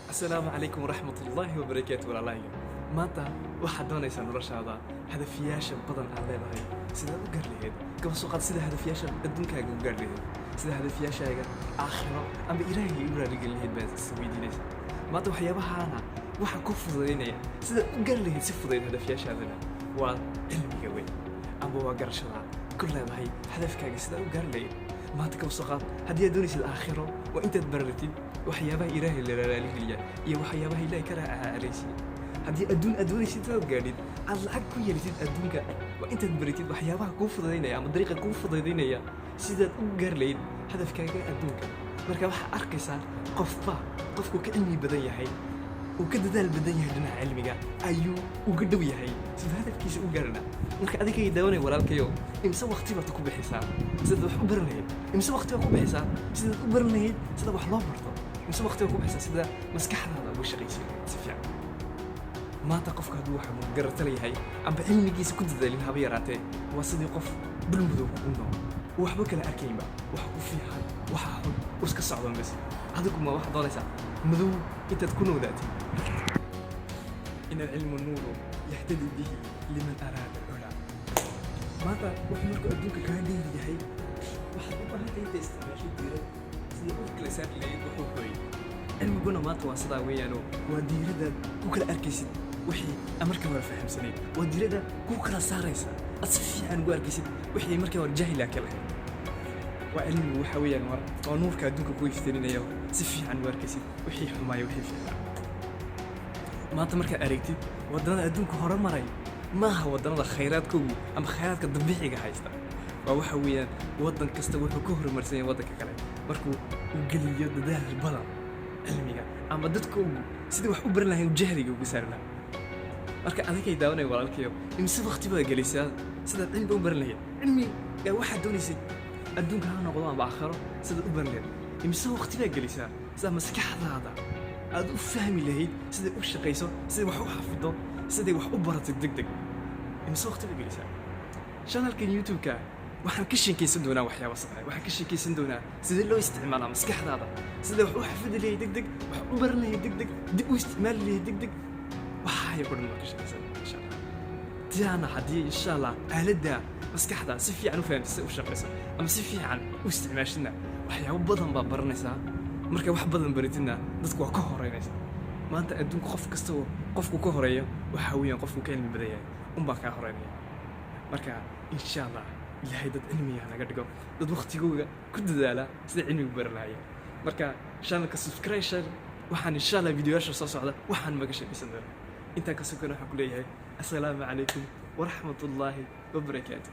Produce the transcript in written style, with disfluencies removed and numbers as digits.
Asalaamu calaykum waraxmatullaahi wabarakaatu. Walaalahayga, maanta waxaad doonaysaa noloshaada hadafiyaasha badan aad leedahay sidaad u gaar lahayd. Kaba soo qaad sida hadafiyaasha adduunkaaga u gaar lahayd, sida hadafiyaashaaga aakhiro ama Ilaahay u raaligelin lahayd baad is weydiinaysaa. Maanta waxyaabahaana waxaan ku fududaynaya sidaad u gaar lahayd si fudayd hadafiyaashaadana waa cilmiga weyn ama waa garashada ku leedahay hadafkaaga sidaad u gaar lahayd. Maanta kaba soo qaad haddii aad doonaysid aakhiro, waa intaad baratid waxyaabaha Ilaahay la raaligeliya iyo waxyaabaha Ilaahay ka raacaysiiya. Haddii adduun aad doonaysid inaad gaadhid, aad lacag ku yeelisid adduunka, waa intaad baratid waxyaabaha kuu fududaynaya ama dariiqa kuu fududaynaya sidaad u gaar lahayd hadafkaaga adduunka. Marka waxaad arkaysaa qofba qofku ka cilmi badan yahay, uu ka dadaal badan yahay dhinaca cilmiga, ayuu uga dhow yahay siduu hadafkiisa u gaarana. Marka adigay daawanaya, walaalkayo, imse waqti baad ku bixisaa sidaad wax u baran lahayd? Imse waqti baad ku bixisaa sidaad u baran lahayd sida wax loo barto? Imse waqti baad ku bixisaa sida maskaxdaada uga shaqaysid si fiican? Maanta qofka hadduu waxa garata leeyahay amba cilmigiisa ku dadaalin haba yaraatee, waa sidii qof dhul madow kugu nool, uu waxba kala arkaynba, waxa ku fiican, waxa xun, uu iska socdo bas. Adigu ma waxaad doonaysaa madow intaad ku noolaatid? إن العلم نور يهتدي به لمن أراد العلا. Maanta wuxuu markuu adduunka kaa dheer yahay, waxaad u baahan tahay inta isticmaashay diirad sida u kala saari lahayd wuxuu hooyay. Cilmiguna maanta waa sidaa weeyaano, waa diiradaad ku kala arkaysid wixii aan markii hore fahamsanayd, waa diirada ku kala saaraysa aad si fiican ugu arkaysid wixii markii hore jahila ka lahayd. Waa cilmigu waxa weeyaan waa nuurka adduunka ku iftiininayo, si fiican ugu arkaysid wixii xumaaya, wixii fiican. Maanta markaad aragtid waddannada adduunka hore maray, maaha waddannada khayraadkoogu ama khayraadka dabiiciga haysta. Waa waxa weeyaan waddan kasta wuxuu ka horumarsan yahay waddanka kale markuu uu geliyo dadaal badan cilmiga ama dadkoogu sidii wax u baran lahayn, jahliga uga saari lahaa. Marka adigay daawanaya, walaalkayo, imse waqti baad gelisaa sidaad cilmi u baran lahayd? Cilmi waxaad doonaysid adduunka ha noqdo ama aakhiro, sidaad u baran lahayd, imse waqti baad gelisaa sidaad maskaxdaada aad u fahmi lahayd siday u shaqayso, siday wax u xafido, siday wax u baratay deg deg? Imse waqti baad gelisaa? Channelkan YouTube-ka waxaan ka sheekaysan doonaa waxyaaba saxe. Waxaan ka sheekaysan doonaa sidee loo isticmaalaa maskaxdaada, sidee wax u xafidi lahayd deg deg, wax u baran lahayd deg deg, dib u isticmaali lahayd deg deg. Waxaaya oo dhan waan ka sheekaysan, insha Allah. Tiyaana haddii, insha Allah, aaladda maskaxda si fiican u fahamtid si u shaqayso ama si fiican u isticmaashidna, waxyaabo badan baa baranaysaa. Marka wax badan baratidna, dadku waa ka horeynaysa. Maanta adduunka qof kasta oo qofku ka horeeyo waxa weeyaan qofku ka cilmi badan yahay unbaa kaa horeynaya. Marka, insha Allah, Ilaahay dad cilmiga naga dhigo, dad waqtigooga ku dadaala sida cilmigu baran lahayeen. Marka channelka subscription, waxaan insha Allah videoyaasha soo socda waxaan maga sheekaysan doonaa. Intaan ka sokana waxaan ku leeyahay assalaamu calaykum waraxmatullaahi wabarakaatu.